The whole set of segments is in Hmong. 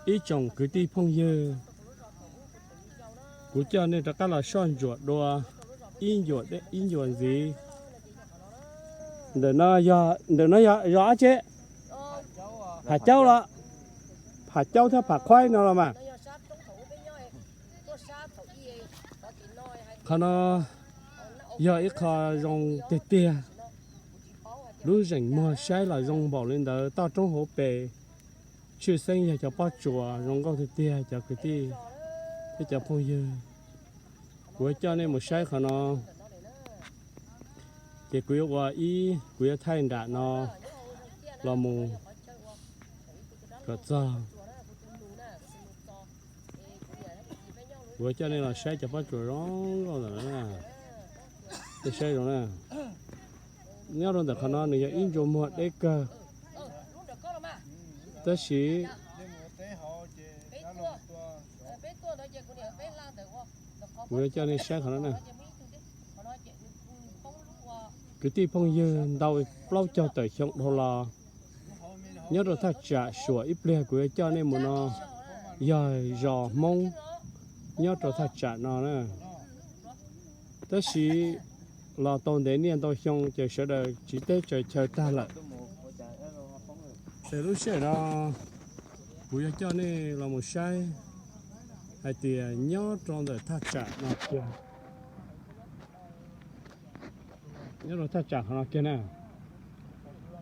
Ib tsoom kwv tij phooj ywg, kuv coj nej rov qab los soj ntsuam dua ib ncua ib ncua ntxiv. Ntawm no yog, ntawm no yog zos dab tsi? Pham Caub los? Pham Caub thiab Pham Khuaib no los mas. Qhov no yog ib qho zoo tiag tiag. Lub zeem muag saib los zoo npaum li ntawd, toj roob hauv pes, tshwj xeeb yog cov pob tsuas zoo nkauj tiag tiag cov kwv tij thiab cov phooj ywg. Kuv yuav coj nej mus saib qhov no, ces kuv yuav ua ib, kuv yuav thaij nram no los mus kom txog. Kuv yuav coj nej los saib cov pob tsuas zoo nkauj ntawm no na. Nej saib zoo na. Nyob rau ntawm qhov no nws yog ib ncua muag deb kawg, tab sis kuv yuav coj nej saib qhov no na. Kwv tij phooj ywg, ntau plaub caug tawm xyoo dhau los, nyob rau thaj tsam Suam ib pliag kuv yuav coj nej mus no, yog zos Hmoob nyob rau thaj tsam no na. Tab sis los tau ntev niaj ntau xyoo ces sawv daws tsiv teb tsaws chaw tag lawm. Ces lub sij hawm no kuv yuav coj nej los mus saib hais tias nyob rau ntawm thaj tsam no kiag, nyob rau thaj tsam qhov no kiag na,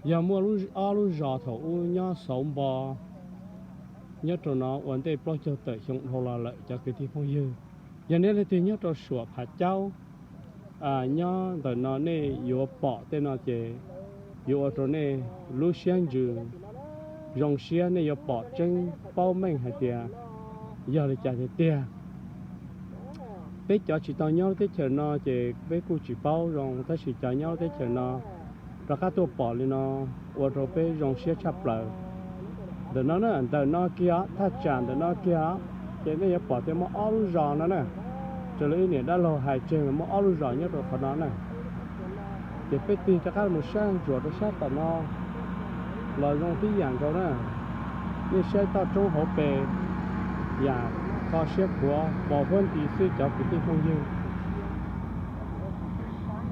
yog muaj ob lub zos thaum ub nyob xauv npo nyob rau no ua ntej plaub caug tawm xyoo dhau los lawm cov kwv tij phooj ywg. Yog nej leej twg nyob rau Suam Pham Caub, nyob ntawm no nej yuav pom tej no ces yuav ua rau nej lub siab ntsws zoo siab, nej yuav pom tseeb paub meej hais tias yog li cas tiag tiag. Peb cov tsis tau nyob lub teb chaws no ces peb kuj tsis paub zoo, tab sis cov nyob lub teb chaws no rov qab tuaj pom li no ua rau peb zoo siab tshaj plaws. Ntawm no na, ntawm no kiag, thaj tsam ntawm no kiag, ces nej yuav pom tias muaj ob lub zos no na. Raws li wb niam dab laug hais tseg mas muaj ob lub zos nyob rau qhov no na. Ces peb tig rov qab mus saib ntsuam rau sab tom no los zoo tib yam nkaus na. Nej saib toj roob hauv pes, yam kho siab khuav pos huab nti xwb cov kwv tij phooj ywg.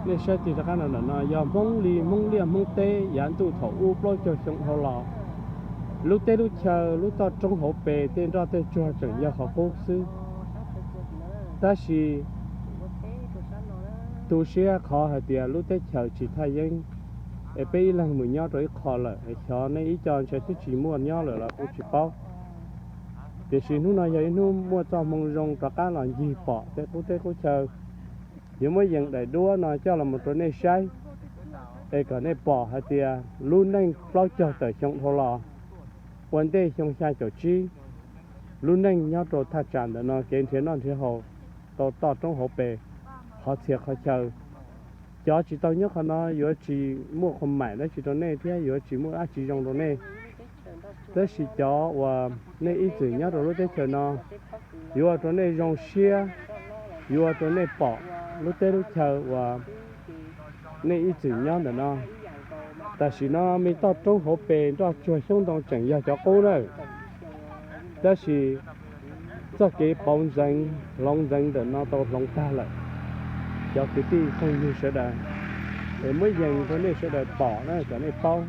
Nej saib tig rov qab no, ntawm no yog Hmoob li Hmoob liaj Hmoob teb yav ntuj thaum ub plaub caug xyoo dhau los. Lub teb lub chaw, lub toj roob hauv pes, tej nroj tej tsuag tseem yog qhov qub xwb. Tab sis tu siab qhov hais tias lub teb chaws tsis thaj yeeb, es peb ib leeg mus nyob rau ib qho lawm, es xyov nej ib co ntshe twb tsis muaj nyob lawm los kuj tsis paub. Tiam sis hnub no yog ib hnub muaj txoj hmoo zoo rov qab los ncig pom tej qub teb qub chaw. Yuav muab yees daim duab no coj los mus rau nej saib, es kom nej pom hais tias lub neej plaub caug tawm xyoo dhau los, ua ntej xyoo xya caum tsib, lub neej nyob rau thaj tsam ntawm no kev nrhiav noj nrhiav haus tau toj roob hauv pes, qhov txhia qhov chaw. Cov tsis tau nyob qhov no yuav tsis muaj qhov maim dab tsi rau nej thiab yuav tsis muaj dab tsi zoo rau nej. Tab sis cov uas nej ib txwm nyob rau lub teb chaws no, yuav ua rau nej zoo siab, yuav ua rau nej pom lub teb lub chaw uas nej ib txwm nyob ntawm no. Tam sim no me toj roob hauv pes nroj tsuag xyoob ntoo tseem yog cov qub na. Tab sis txoj kev pauv ntxeev hloov ntxeev ntawm no tau hloov tag lawm. Cov kwv tij phooj ywg sawv daws, es muab yees rau nej sawv daws pom na, kom nej paub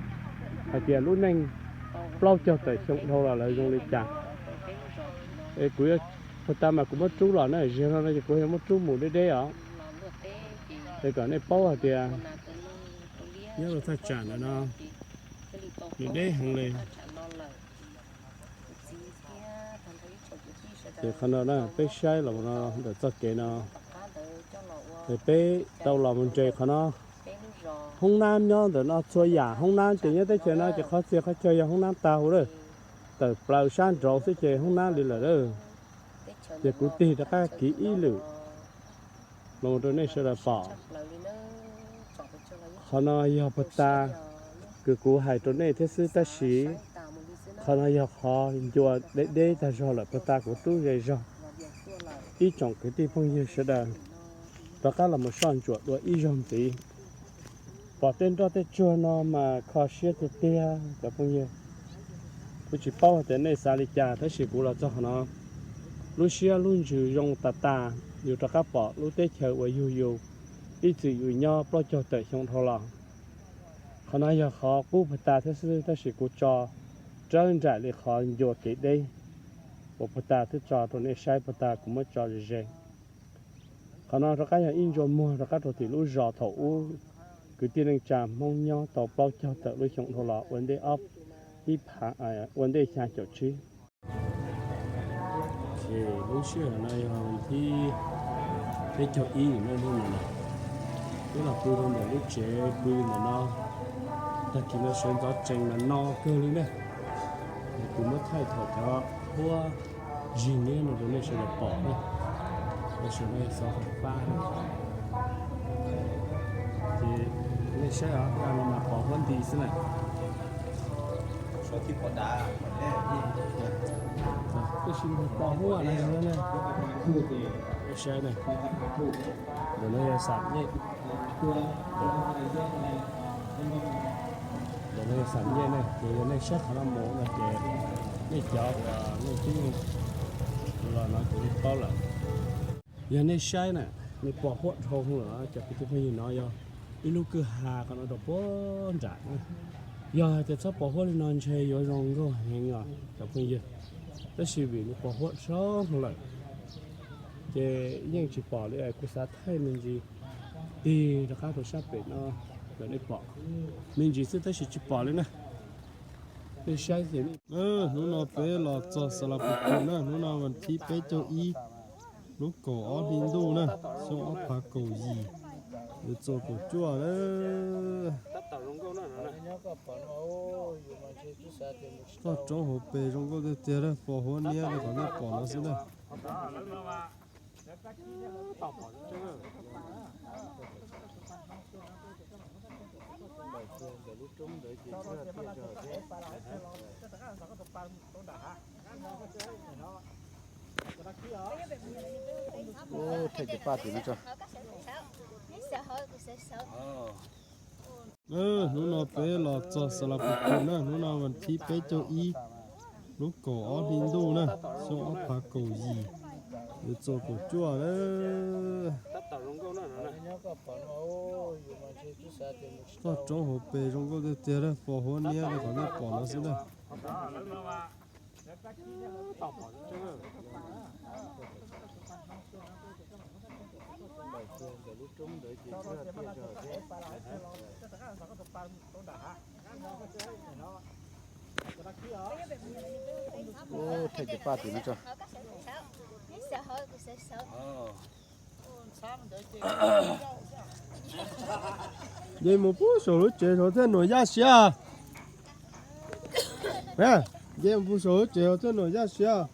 hais tias lub neej plaub caug tawm xyoo dhau los lawm zoo li cas. Es kuv yuav, puag ta mas kuv muab rub los na, ziag no no ces kuv yuav muab rub mus deb deb os. Es kom nej paub hais tias nyob rau thaj tsam ntawm no nws deb heev li. Ces qhov no na, peb saib los no ntawm txoj kev no, es peb tau los mus nres qhov no. Hoob nab nyob ntawm no txhua yam, hoob nab ces nyob teb chaws no ces qhov txhia qhov chaw yog hoob nab tag huv lawm, tawm plaws sab nraud xwb ces hoob nab li lawm lawm. Ces kuv tig rov qab kiv ib lwm los rau nej sawv daws pom. Qhov no yog puag ta kws kuv hais rau nej thiab xwb tab sis qhov no yog qhov ncua deb deb tag zog lawm puag ta kuv rub ze zog. Ib tsoom kwv tij phooj ywg sawv daws, rov qab los mus soj ntsuam dua ib zaug ntxiv. Pom tej nroj tej tsuag no mas kho siab tiag tiag cov phooj ywg. Kuv tsis paub hais tias nej xav li cas, tab sis kuv los txog qhov no, lub siab lub ntsws zoo tas tas, yus rov qab pom lub teb chaws uas yug yus ib txwm yus nyob plaub caug tawm xyoo dhau los. Qhov no yog qhov qub puag ta thiab xwb, tab sis kuv tso rawv nraim li qhov ncua kev deb uas puag ta thiab tso rau nej saib, puag ta kuv muab tso ze ze. Qhov no rov qab yog ib ntsua muag rov qab rau tim lub zos thaum ub kwv tij neej tsa Hmoob nyob tau plaub caug tawm lub xyoo dhau los ua ntej ob, ib phav, ua ntej xya caum tsib. Ces lub sij hawm no yog thib peb caug ib no, hnub no na, twb los pw rau ntawm lub tsev pw ntawm no, tag kis no sawv ntxov tsees mas no kawg li na. Kuv muab thaij thaum cov huab zig niab no rau nej sawv daws pom na, sawv daws xov fab na. Ces nej saib os, no mas pos huab nti xwb na. Tab sis pos huab na, saib na, ntawm no yog xam nyej, ntawm no yog xam nyej na, ces yog nej saib qhov no mus no ces nej cov uas nej twb los no ces nej paub lawm. Yog nej saib na, nej pos huab dhau lawm, cov kwv tij phooj ywg, no yog ib lub kwj ha qhov no rau puag nram na. Yog hais tias txhob pos huab li no ntshe yuav zoo nkauj heev os cov phooj ywg, tab sis vim nws pos huab dhau lawm ces yeej tsis pom li. Kuv xav thaij me ntsis tig rov qab rau sab pem no kom nej pom me ntsis xwb tab sis tsis pom li na. Nej saib ces, hnub no peb los txog Xas Las Pus Khum na, hnub no vas thib peb caug ib, lub kaum ob hli ntuj na, xyoo ob phav kaum yim, yuav txuas kaum cuaj na. Toj roob hauv pes zoo nkauj tiag tiag, pos huab niab li qhov nej pom no xwb na. Hnub no peb los txog Xas Las Pus Khum na, hnub no vas thib peb caug ib, lub kaum ob hli ntuj na, xyoo ob phav kaum yim, yuav txuas kaum cuaj na. Toj roob hauv pes zoo nkauj tiag tiag, pos huab niab li qhov nej pom no xwb na. Ub, thaij cov paj tim no tso. Nce mus pub saum lub tsev saud thiaj nuam yaj siab. Nce mus pub saum lub tsev saud thiaj nuam yaj siab.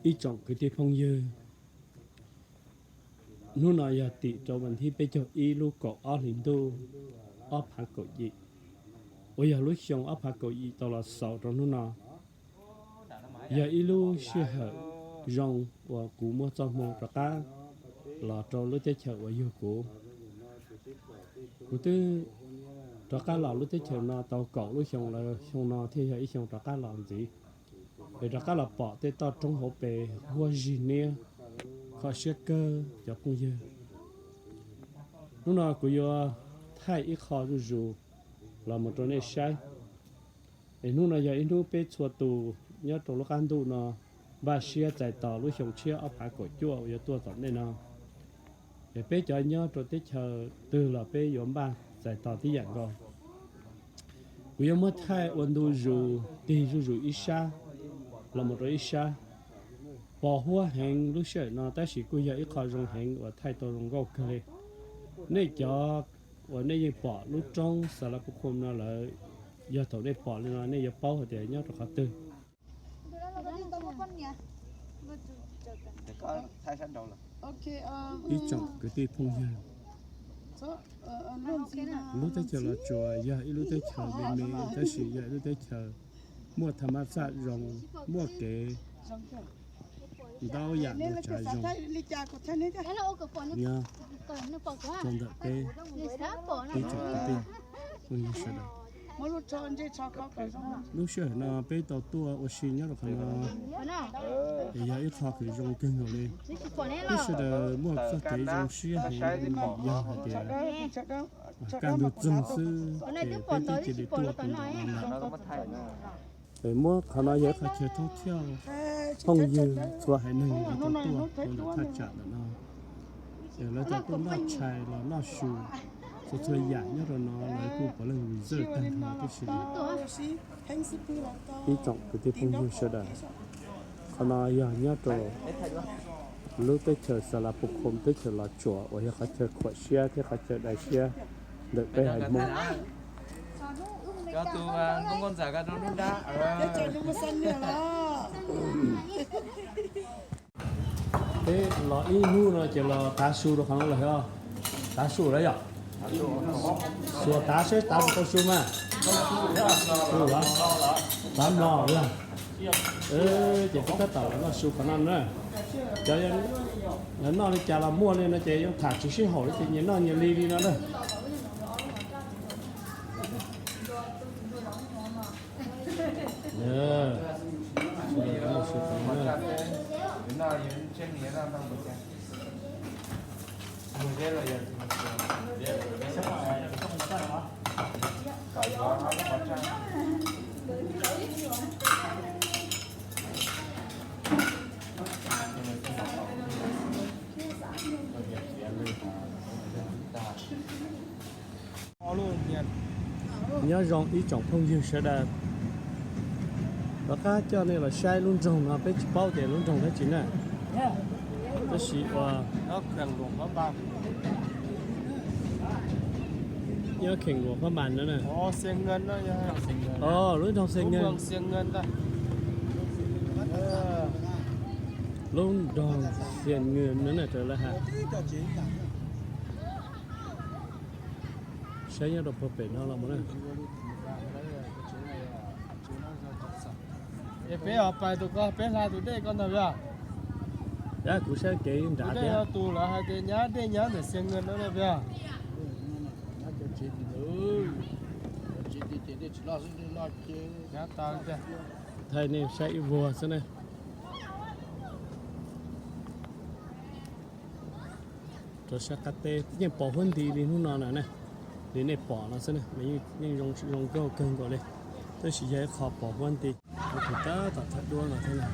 Ib tsoom kwv tij phooj ywg, hnub no yog tim rau vas thib peb caug ib lub kaum ob hlis ntuj ob phav kaum yim, uas yog lub xyoo ob phav kaum yim tau los xaus rau hnub no. Yog ib lub sij hawm zoo uas kuv muaj txoj hmoo rov qab los rau lub teb chaws uas yug kuv. Kuv twb rov qab los lub teb chaws no tau kaum lub xyoo lawm, xyoo no thiaj yog ib xyoo rov qab los ntxiv, es rov qab los pom tej toj roob hauv pes huab zig niab, kho siab kawg cov phooj ywg. Hnub no kuv yuav thaij ib qho zuj zus los mus rau nej saib. Es hnub no yog ib hnub peb txhua tus nyob rau lub qab ntuj no npaj siab txais tos lub xyoo tshiab ob phav kaum cuaj uas yuav tuaj tom ntej no. Es peb cov nyob rau teb chaws twg los peb yuav npaj txais tos tib yam nkaus. Kuv yuav muab thaij ua ntu zus tig zuj zus ib sab los mus rau ib sab. Pos huab heev lub sij hawm no tab sis kuj yog ib qho zoo heev uas thaij tau zoo nkauj kawg li. Nej cov uas nej yeej pom lub roob Xas Las Pus Khum no lawm, yog thaum nej pom li no nej yuav paub hais tias nyob rau qhov twg. Ib tsoom kwv tij phooj ywg, Lub teb chaws Los Tsuas yog ib lub teb chaws me me, tab sis yog ib lub teb chaws muaj thas mas xaj zoo, muaj kev ntau yam dua tsav zoo nyob rau ntawm peb ib tsoom kwv tij phooj ywg sawv daws. Lub sij hawm no peb tau tuaj ua si nyob rau qhov no es yog ib qho kws zoo kawg nkaus li. Peb sawv daws muaj txoj kev zoo siab heev vim yog hais tias kaj ntug txoog xwb ces peb twb cia li tuaj tus no lawm. Muab qhov no yog ib qhov chaw thoob thiab phooj ywg txhua haiv neeg lawv tau tuaj rau ntawm thaj tsam ntawm no. Lawv tau tuaj noj tshais los noj su, txhua txhua yam nyob rau no lawv kuj puav leej reserve tag nrho tib si. Ib tsoom kwv tij phooj ywg sawv daws, qhov no yog nyob rau lub teb chaws Xas Las Pus Khum, teb chaws Los Tsuas uas yog qhov chaw khuam siab thiab qhov chaw dai siab ntawm peb haiv Hmoob. Peb los ib hnub no ces los tav su rau qhov no lawm os. Tav su lawm yom? Xuas tav seb tav puas tau su mas. Tav mlog lawm. Ces peb tab tom los noj su qhov no na. Cov noj li cas los muaj li no ces yeej tham tsis sib haum li ces nyias noj nyias li li no na. Nyob zoo ib tsoom phooj ywg sawv daws, rov qab coj nej los saib lub nroog no, peb tsis paub tias lub nroog dab tsi na, tab sis ua nyob kheem luam Phab Npas no na. Lub nroog Xias Nws, lub nroog Xias Nws no na, raws lawv hais. Saib nyob rau puag pem no los mus na. Es peb os pais tus ko peb hla tus dej ko ntag yog. Kuv saib kev nrad thiab. Tus lawv hais tias nyab dej nyab ntawm Xias Nws no na yog. Thaij nej saib ib vuag xwb na. Rau sab qab teb yeej pom huab nti li hnub no na, li nej pom no xwb na, yeej zoo nkauj kawg nkaus li, tab sis yog ib qho pom huab nti. Kuv tab tom thaij duab no thiab na.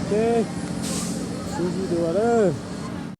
Ces su zis dua lawm.